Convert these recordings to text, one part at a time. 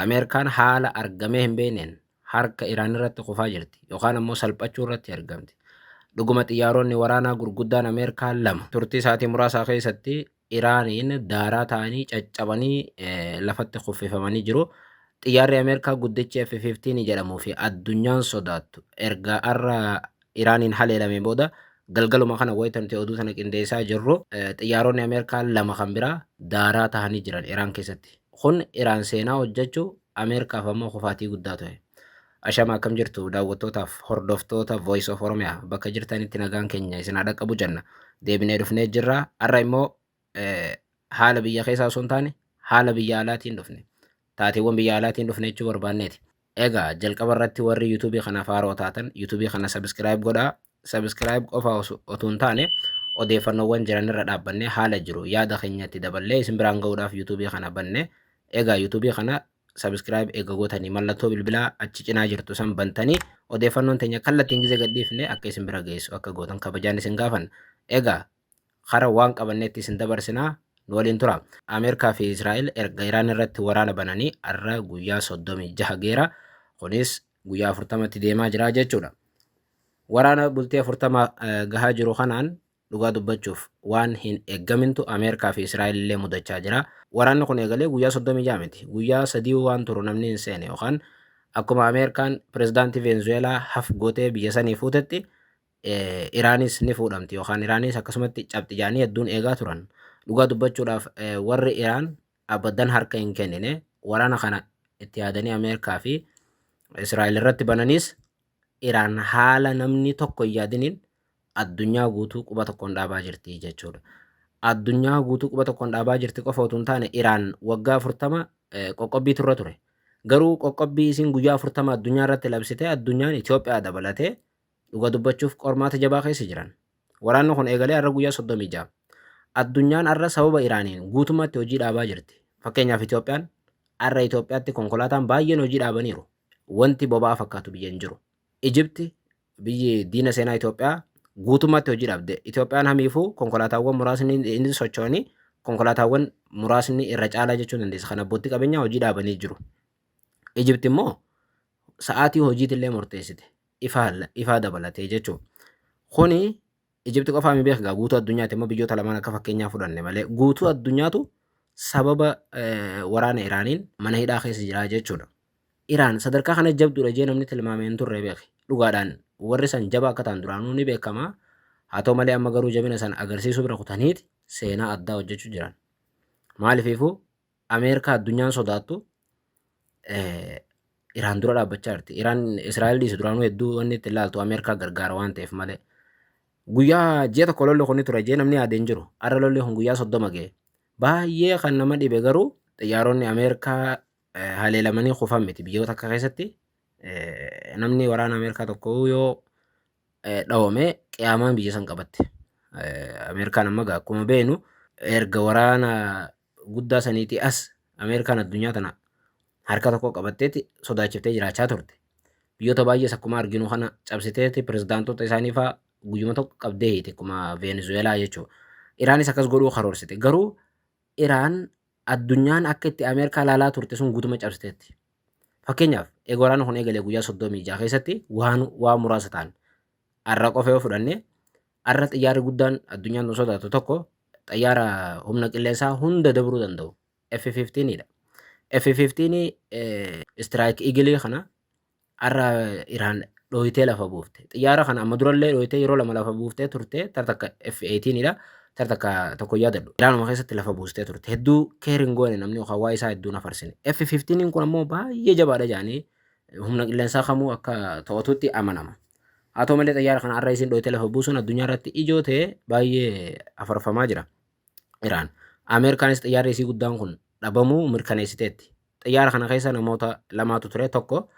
Ameerikaan haala argamee hin beekneen harka Iraan irratti kufaa jirti yookaan ammoo salphachuu irratti argamti. Dhuguma xiyyaaronni waraanaa gurguddaan Ameerikaa lama turtii sa'aatii muraasaa keessatti Iraaniin daaraa ta'anii caccabanii lafatti kuffifamanii jiru. Xiyyaarri Ameerikaa guddichi F-15 jedhamuu fi addunyaan sodaattu erga har'a Iraaniin haleelame booda galgaluma kana wayita nuti oduu sana qindeessaa jirru xiyyaaronni Ameerikaa lama kan biraa daaraa ta'anii jiran Iraan keessatti. Kun Iraan seenaa hojjechuu, Ameerikaaf ammoo kufaatii guddaa ture. Ashama, akkam jirtu daawwattootaaf hordoftoota Voice of Oromiyaa? Bakka jirtanitti nagaan keenya isin haa dhaqqabu jenna. Deebinee dhufnee jirra. Har'a immoo haala biyya keessaa osoo hin taane haala biyya alaatiin dhufne. Taateewwan biyya alaatiin dhufne jechuu barbaanneeti. Egaa jalqaba irratti warri YouTubeii kanaaf haaroo taatan YouTubeii kana subscribe godhaa. Subscribe qofa otoo hin taane odeeffannoowwan jiran irra dhaabbannee haala jiru yaada keenyatti daballee isin biraan ga'uudhaaf YouTubeii kana banne. Egaa YouTubeii kana subscribe eega gootanii mallattoo bilbilaa achi cinaa jirtu san bantanii odeeffannoon teenya kallattiin gizee gadhiifne akka isin bira geessu akka gootan kabajaan isin gaafan. Egaa kara waan qabanneetti isin dabarsinaa, nu waliin tura. Ameerikaa fi Israa'el erga Iraan irratti waraana bananii har'a guyyaa 36 geera. Kunis guyyaa 40tti deemaa jira jechuudha. Waraana bultii 40 gahaa jiru kanaan dhugaa dubbachuuf waan hin eeggamintu Ameerikaa fi Israa'el illee mudachaa jira. Waraanni kun eegalee guyyaa 36 miti. Guyyaa 3 waan turu namni hin seene yookaan akkuma Ameerikaan pirezidaantii Veenzuweelaa haf gootee biyya sanii fuutetti Iraanis ni fuudhamti yookaan Iraanis akkasumatti cabxi jedhanii hedduun eegaa turan. Dhugaa dubbachuudhaaf warri Iraan abadan harka hin kennine. Waraana kana itti yaadanii Ameerikaa fi Israa'el irratti bananiis Iraan haala namni tokko hin yaadiniin addunyaa guutuu quba tokkoon dhaabaa jirti jechuudha. Addunyaa guutuu quba tokkoon dhaabaa jirti qofa otoo hin taane Iraan waggaa 40 qoqqobbii turre ture. Garuu qoqqobbii isiin guyyaa 40 addunyaa irratti labsite addunyaan Itoophiyaa dabalatee dhuga dubbachuuf qormaata jabaa keessa jiran. Waraanni kun eegalee har'a guyyaa 36. Addunyaan har'a sababa Iraaniin guutummaatti hojii dhaabaa jirti. Fakkeenyaaf Itoophiyaan har'a Itoophiyaatti konkolaataan baay'een hojii dhaabaniiru. Wanti boba'aa fakkaatu biyya hin jiru. Ijipti biyyi diina seenaa Itoophiyaa guutummaatti hojii dhaabde. Itoophiyaan hamiifuu konkolaataawwan muraasni inni socho'anii konkolaataawwan muraasni irra caalaa jechuu dandeessa. Kan abbootii qabeenyaa hojii dhaabanii jiru. Ijipti immoo sa'aatii hojiitillee murteessite. Ifaa ifaa dabalatee jechuudha. Kuni Ijipti qofaa mi beekaa, guutuu addunyaatti immoo biyyoota lamaan akka fakkeenyaa fudhanne malee guutuu addunyaatu sababa waraana Iraaniin mana hidhaa keessa jira jechuudha. Iraan sadarkaa kana jabduudha jee namni tilmaame hin turre beeki. Dhugaadhaan warri san jabaa akka ta'an duraanuu ni beekama. Haa ta'u malee amma garuu jabina san agarsiisuu bira kutaniiti seenaa addaa hojjechuu jiran. Maaliifuu Ameerikaa addunyaan sodaattu Iraan dura dhaabbachaa jirti. Iraan Israa'el dhiisu duraanuu hedduu wanni itti ilaaltu Ameerikaa gargaara waan ta'eef malee. Guyyaa ji'a tokko lolli kun ni ture jee namni yaade hin jiru. Har'a lolli kun guyyaa 30 ga'e. Baay'ee kan nama dhibe garuu xiyyaaronni Ameerikaa haleelamanii kufan miti. Biyyoota akka keessatti namni waraana Ameerikaa tokko yoo dhawame qiyaamaan biyya san qabatte. Ameerikaan amma gaa akkuma beeknu erga waraana guddaa saniitii as Ameerikaan addunyaa tana harka tokko qabatteeti sodaachiftee jiraachaa turte. Biyyoota baay'ees akkuma arginu kana cabsiteeti pirezidaantota isaanii fa'aa guyyuma tokko qabdee hiite akkuma Veenezuweelaa jechuudha. Iraanis akkas godhuu karoorsite. Garuu Iraan addunyaan akka itti Ameerikaa ilaalaa turte sun guutuma cabsiteetti. Fakkeenyaaf eega waraanni kun eegalee guyyaa 36 keessatti waan waa muraasa ta'an har'a qofa yoo fudhanne, har'a xiyyaarri guddaan addunyaan tun sodaattu tokko xayyaara humna qilleensaa hunda dabruu danda'u F-15 dha. F-15 Strike Eagle kana har'a Iraan dhooyitee lafa buufte. Xiyyaara kana amma durallee dhooyitee yeroo lama lafa buuftee turte, tar takka F-18 dha. Tar takka tokko yaadadhu. Iraanuma keessatti lafa buustee turte. Hedduu keer hin goone namni yookaan waa isaa hedduu nafarsine. F-15 kun ammoo baay'ee jabaadha jedhanii humna qilleensaa kamuu akka to'atutti amanama. Haa ta'u malee xayyaara kana har'a isin dhooyitee lafa buusuun addunyaa irratti ijoo ta'ee baay'ee afarfamaa jira. Iraan. Ameerikaanis xiyyaarri isii guddaan kun dhabamuu mirkaneessiteetti. Xiyyaara kana keessa namoota lamaatu ture. Tokko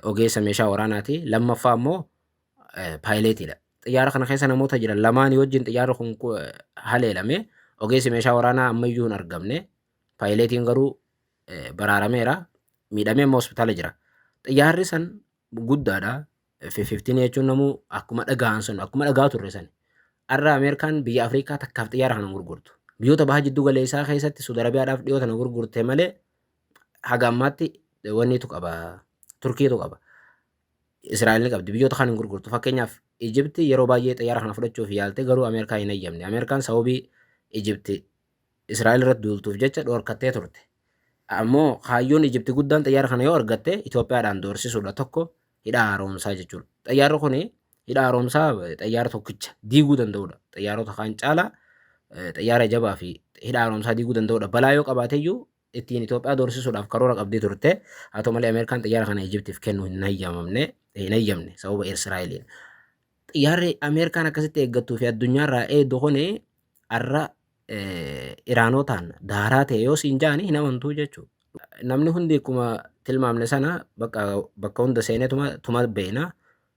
ogeessa meeshaa waraanaati. Lammaffaa immoo paayileetiidha. Xiyyaara kana keessa namoota jiran lamaanii wajjin xiyyaarri kun haleelame. Ogeessi meeshaa waraanaa ammayyuu hin argamne. Paayileetiin garuu baraarameera. Miidhamee amma hospitaala jira. Xiyyaarri san guddaadha. F-15 jechuun namuu akkuma dhaga'an sun akkuma dhagaa turre san. Har'a Ameerikaan biyya Afrikaa takkaaf xiyyaara kana gurgurtu. Biyyoota baha jiddu galeessaa keessatti Saudi Arabiyaadhaaf dhiyoo tana gurgurte malee Haga ammaatti wanniitu qaba, Turkiitu qaba. Israa'el ni qabdi, biyyoota kaan hin gurgurtu. Fakkeenyaaf, Ijipti yeroo baay'ee xiyyaara kana fudhachuuf yaalte, garuu Ameerikaa hin eeyyamne. Ameerikaan sababii Ijipti Israa'el irratti duultuuf jecha dhoorkattee turte. Ammoo kaayyoon Ijipti guddaan xiyyaara kana yoo argatte Itoophiyaadhaan doorsisuudha, tokko hidha haaromsaa jechuudha. Xiyyaarri kun hidha haaromsaa xiyyaara tokkicha diiguu danda'udha. Xiyyaarota kaan caalaa xiyyaara jabaa fi hidha haaromsaa diiguu danda'udha. Balaa yoo qabaateyyuu ittiin Itoophiyaa doorsisuudhaaf karoora qabdii turte. Haa ta'u malee, Ameerikaan xiyyaara kana Ijiptiif kennuu hin hayyamamne, hin hayyamne sababa Israa'eliin. Xiyyaarri Ameerikaan akkasitti eeggattuu fi addunyaarraa eegdu kuni har'a Iraanotaan daaraa ta'e yoo siin ja'ani hin amantuu jechuudha. Namni hundi akkuma tilmaamne sana bakka hunda seenee tuma tuma beena.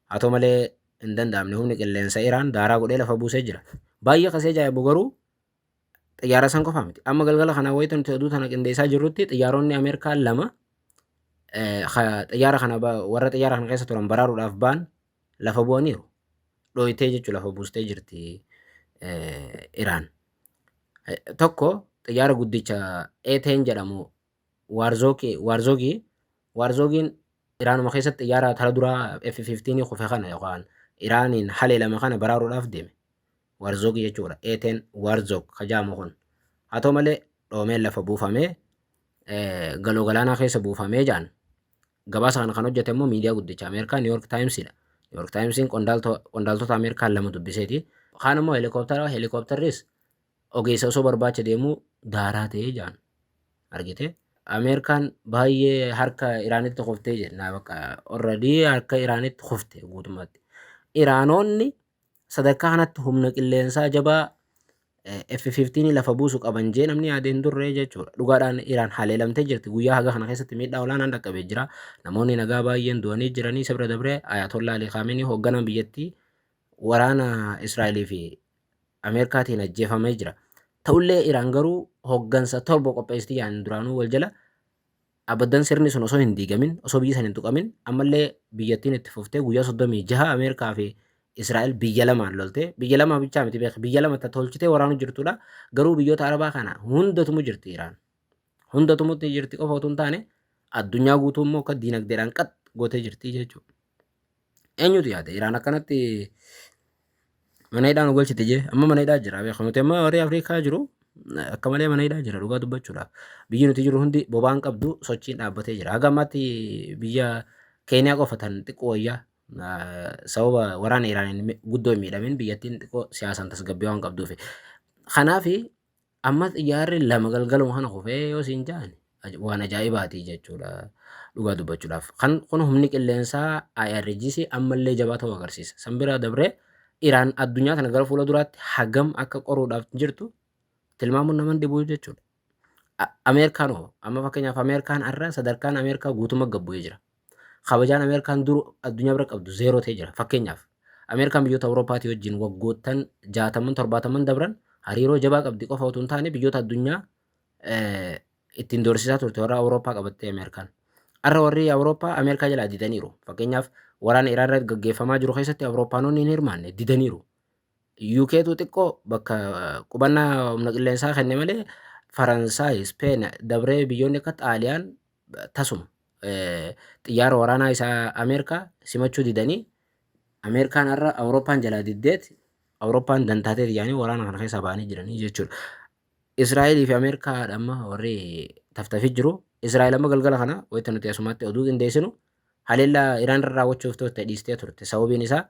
Haa ta'u malee, hin danda'amne, humni qilleensa Iraan daaraa godhee lafa buusee jira. Baay'ee kasee ajaa'ibu garuu xiyyaara san qofaa miti. Amma galgala kana wayita nuti oduu tana qindeessaa jirrutti xiyyaaronni Ameerikaa lama xiyyaara kana, warra xiyyaara kana keessa turan baraaruudhaaf ba'an lafa bu'aniiru. Dhooytee jechuun lafa buustee jirti Iraan. Tokko xiyyaara guddicha A10 jedhamu Waarzoogii. Waarzoogiin Iraanuma keessatti xiyyaara tara duraa F-15 kufe kana yookaan Iraaniin haleelame kana baraaruudhaaf deeme. Waarzoogii jechuudha. A10 Waarzog kajaamu kun. Haa ta'u malee, dhoomeen lafa buufamee galoo galaanaa keessa buufamee jaan. Gabaasa kana kan hojjete immoo miidiyaa guddicha Ameerikaa New York Timesidha. New York Timesiin qondaaltota Ameerikaa lama dubbiseeti. Kaan immoo helikooптara, helikoophtarris ogeessa osoo barbaacha deemuu daaraa ta'ee jaan. Argite? Ameerikaan baay'ee harka Iraanitti kuftee jenna, bakka already harka Iraanitti kufte guutummaatti. Iraanonni sadarkaa kanatti humna qilleensaa jabaa F-15 lafa buusu qaban jee namni yaade hin turre jechuudha. Dhugaadhaan Iraan haleelamtee jirti. Guyyaa haga kana keessatti miidhaa olaanaan dhaqqabee jira. Namoonni nagaa baay'een du'anii jiranii. Isa bira dabree Ayatollah Ali Khamenei, hoogganaan biyyattii, waraana Israa'elii fi Ameerikaatiin ajjeefamee jira. Ta'ullee Iraan garuu hooggansa torba qopheessitii yaa'an duraanuu wal jala abaddan sirni sun osoo hin diigamin, osoo biyyi san hin tuqamin, ammallee biyyattiin itti fuftee guyyaa 36 Ameerikaa fi Israa'el biyya lamaan lolte. Biyya lama bichaa miti, beek, biyya lama tolchitee waraanu jirtudha. Garuu biyyoota Arabaa kana hundatumu jirti Iraan. Hundatumutti jirti qofa otoo hin taane, addunyaa guutuu immoo akka diinagdeedhaan qax gootee jirti jechuudha. Eenyutu yaade Iraan akkanatti mana hidhaa nu galchite jee? Amma mana hidhaa jira, beeku. Nuti amma warri Afrikaa jiru akka malee mana hidhaa jira, dhugaa dubbachuudhaaf. Biyyi nuti jiru hundi boba'aan qabdu, sochiin dhaabbatee jira. Haga ammaatti biyya Keeniyaa qofa tan xiqqoo wayyaa, sababa waraana Iraaniin guddoo hin miidhamin, biyyattiin xiqqoo siyaasaan tasgabbii waan qabduuf. Kanaaf amma xiyyaarri lama galgaluma kana kufee yoo siin ja'an waan ajaa'ibaati jechuudha, dhugaa dubbachuudhaaf. Kan kun humni qilleensaa IRGC ammallee jabaa ta'uu agarsiisa. San bira dabree Iraan addunyaa kana gara fuula duraatti hagam akka qoruudhaaf jirtu tilmaamuun nama hin dhibu jechuudha. Ameerikaan hoo? Amma fakkeenyaaf Ameerikaan har'a sadarkaan Ameerikaa guutummaa gad bu'ee jira. Kabajaan Ameerikaan dur addunyaa bira qabdu zeeroo ta'ee jira. Fakkeenyaaf, Ameerikaan biyyoota Awurooppaatii wajjin waggoottan 60n 70n dabran hariiroo jabaa qabdi qofa otoo hin taane, biyyoota addunyaa ittiin doorsisaa turte warra Awurooppaa qabattee Ameerikaan. Har'a warri Awurooppaa Ameerikaa jalaa didaniiru. Fakkeenyaaf, waraana Iraan irratti gaggeeffamaa jiru keessatti Awurooppaanonni hin hirmaanne, didaniiru. UKtu xiqqoo bakka qubannaa humna qilleensaa kenne malee, Faransaay, Speen dabree biyyoonni akka Xaaliyaan tasuma xiyyaara waraanaa isaa Ameerikaa simachuu didanii, Ameerikaan har'a Awurooppaan jalaa diddeet, Awurooppaan dantaateeti jedhanii waraana kana keessaa ba'anii jiranii jechuudha. Israa'elii fi Ameerikaadha amma warri taftafii jiru. Israa'el amma galgala kana wayita nuti asumatti oduu qindeessinu haleellaa Iraan irra raawwachuuf turte dhiistee turte. Sababiin isaa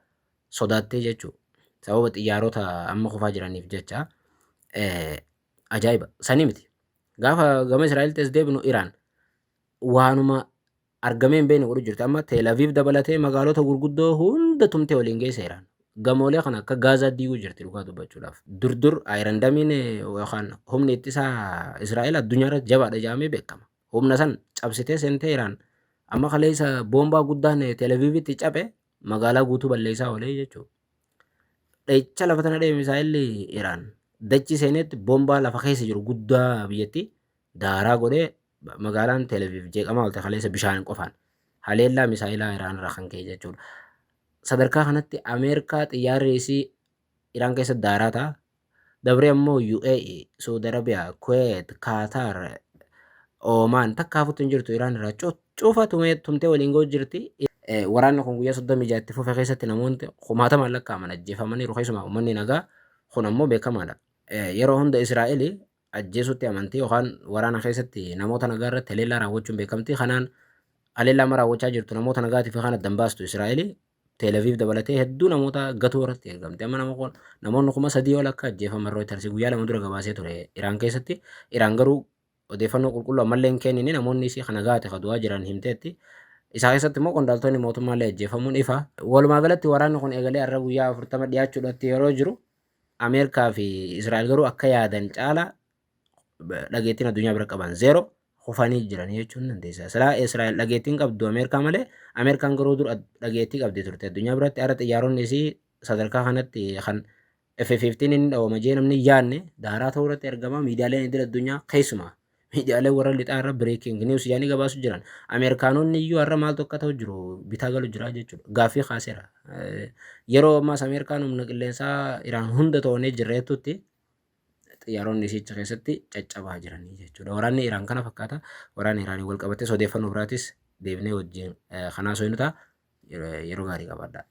sodaattee jechuudha. Sababa xiyyaarota amma kufaa jiraniif jecha. Ajaa'iba. Sanii miti. Gaafa gama Israa'elitti as deebinu, Iraan waanuma argamee hin beekne godhu jirti. Amma Tel Aviv dabalatee magaalota gurguddoo hunda tumtee waliin geessa Iraan. Gamoolee kana akka Gaazaa diiguu jirti, dhugaa dubbachuudhaaf. Dur dur Iron Dome yookaan humni ittisaa Israa'el addunyaa irratti jabaadha jedhamee beekama. Humna san cabsitee seentee Iraan amma kaleessa boombaa guddaan Tel Avivitti cabe magaalaa guutuu balleessaa oolee jechuudha. Dhahicha lafa tana dha'e misaa'illi Iraan dachii seeneetti boombaa lafa keessa jiru guddaa biyyattii daaraa godhee magaalaan Tel Aviv jeeqamaa oolte kaleessa bishaan qofaan. Haleellaa misaa'ilaa Iraan irraa kan ka'e jechuudha. Sadarkaa kanatti Ameerikaa xiyyaarri isii Iraan keessatti daaraa ta'a. Dabree ammoo UAE, Saudi Arabiyaa, Kuwait, Qatar, Oomaan takka hafuutti hin jirtu Iraan irraa cufa tumtee waliin ga'u jirti. Waraanni kun guyyaa 36 itti fufe keessatti namoonni kumaatamaan lakkaa'aman ajjeefamaniiru, keessumaa uummanni nagaa. Kun ammoo beekamaadha. Yeroo hunda Israa'el ajjeesuutti amantii yookaan waraana keessatti namoota nagaa irratti haleellaa raawwachuun beekamti. Kanaan haleellaa amma raawwachaa jirtu namoota nagaatiif kan addan baastu Israa'el Tel Aviv dabalatee hedduu namoota gatuu irratti argamte. Amma namoonni 3000 ol akka ajjeefaman Reuters guyyaa 2 dura gabaasee ture Iraan keessatti. Iraan garuu odeeffannoo qulqulluu ammallee hin kennine, namoonni isii kana gaate ka du'aa jiran himteetti. Isaa keessatti immoo qondaaltonni mootummaallee ajjeefamuun ifa. Walumaa galatti waraanni kun eegalee har'a guyyaa 40 dhiyaachuudhaatti yeroo jiru, Ameerikaa fi Israa'el garuu akka yaadan caala dhageettiin addunyaa bira qaban zeero kufanii jiran jechuun dandeessa. Silaa Israa'el dhageettiin qabdu Ameerikaa malee, Ameerikaan garuu dur dhageettii qabdi turte addunyaa biratti. Har'a xiyyaaronni isii sadarkaa kanatti kan F-15 inni dhawama jee namni hin yaadne daaraa ta'uu irratti argama. Miidiyaaleen idil addunyaa, keessumaa miidiyaaleen warra lixaa irra breaking news jedhanii gabaasu jiran. Ameerikaanonni iyyuu har'a maaltu akka ta'u jiru bitaa galu jira jechuudha. Gaaffii kaaseera. Yeroo ammaas Ameerikaan humna qilleensaa Iraan hunda to'annee jirreettutti xiyyaaronni isicha keessatti caccabaa jiranii jechuudha. Waraanni Iraan kana fakkaata. Waraanni Iraanii wal qabatees odeeffannoo biraatis deebinee wajjin kanaa so'inu ta'a. Yeroo gaarii qabaadhaa.